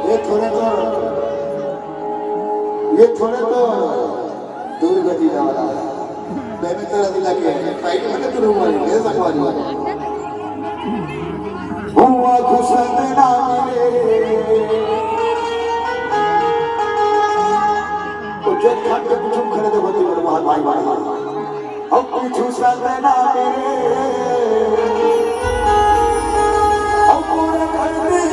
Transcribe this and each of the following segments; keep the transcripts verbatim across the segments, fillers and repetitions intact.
ये थोड़े तो, ये थोड़े तो दुर्गति वाला है। मैंने तेरा दिला के पहले मैंने तो रूम वाली, ये संगवारी वाली। हुआ खुश तेरा मेरे। तो जेठ खान के कुछ खड़े देखो, तीन बार भाई भाई। अब पीछू सतना मेरे, अब पूरे घर में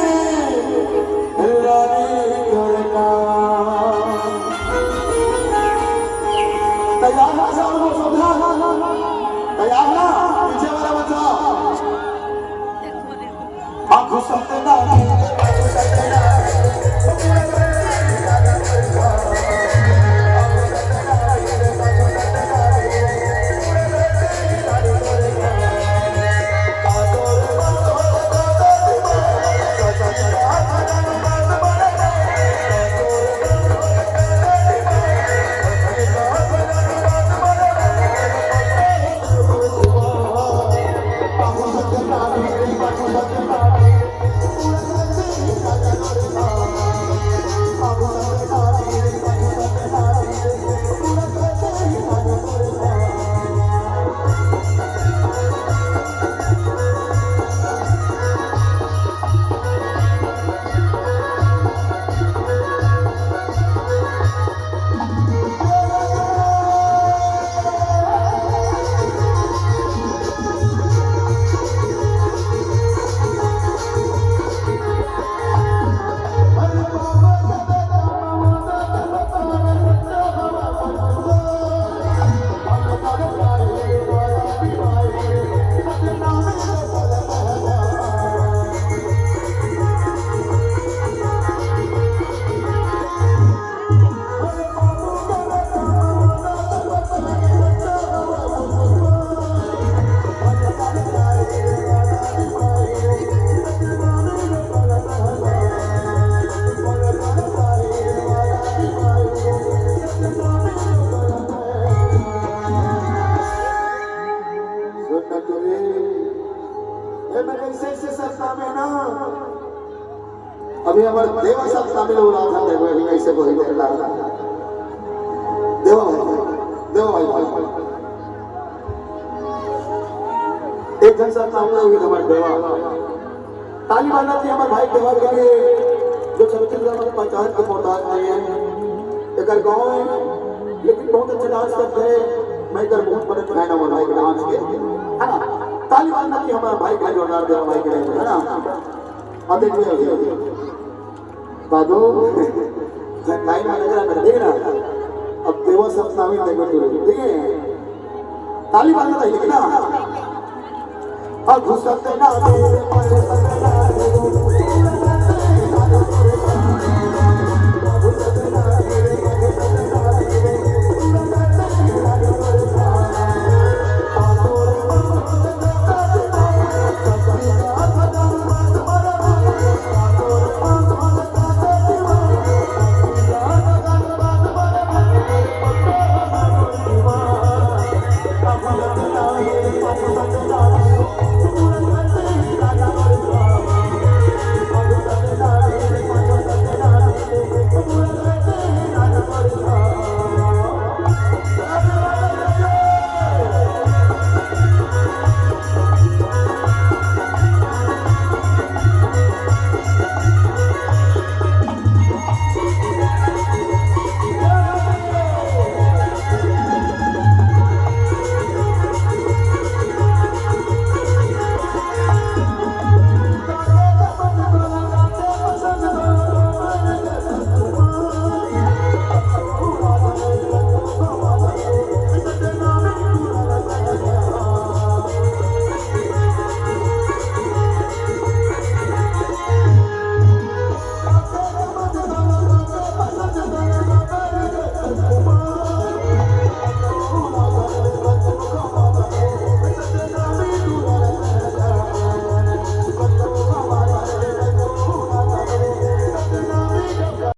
रानी करना। तैयार ना, सब लोग समझा? तैयार ना? पीछे वाला बचाओ। अब सतना मेरे, अब सतना सुन ना तू रे, ए, मैं कैसे, ऐसे सपना में ना, अभी हमारे देवा सपना में उड़ा था, देखो, अभी कैसे बोल रहा। देवा भाई, देवा भाई, एक जन सपना हुआ, हुई हमारे देवा। ताली बजाना चाहिए हमारे भाई देवा के लिए, जो छत्तीसगढ़ में पहचान के मोहताज नहीं है। एकर गाँव है, लेकिन बहुत अच्छा डांस करते हैं। मैं एकर बहुत बड़े फैन हूँ भाई के डांस के, है ना? ताली बजाना चाहिए हमारे भाई का, जोरदार देवा भाई के लिए, है ना? और देखिए, दादू, लाइन में लग रहा है, देख रहा है। अब देवा सपना भी देखो तू, ठीक है? ताली बजाना चाहिए, लेकिन ना, अब घुसते ना,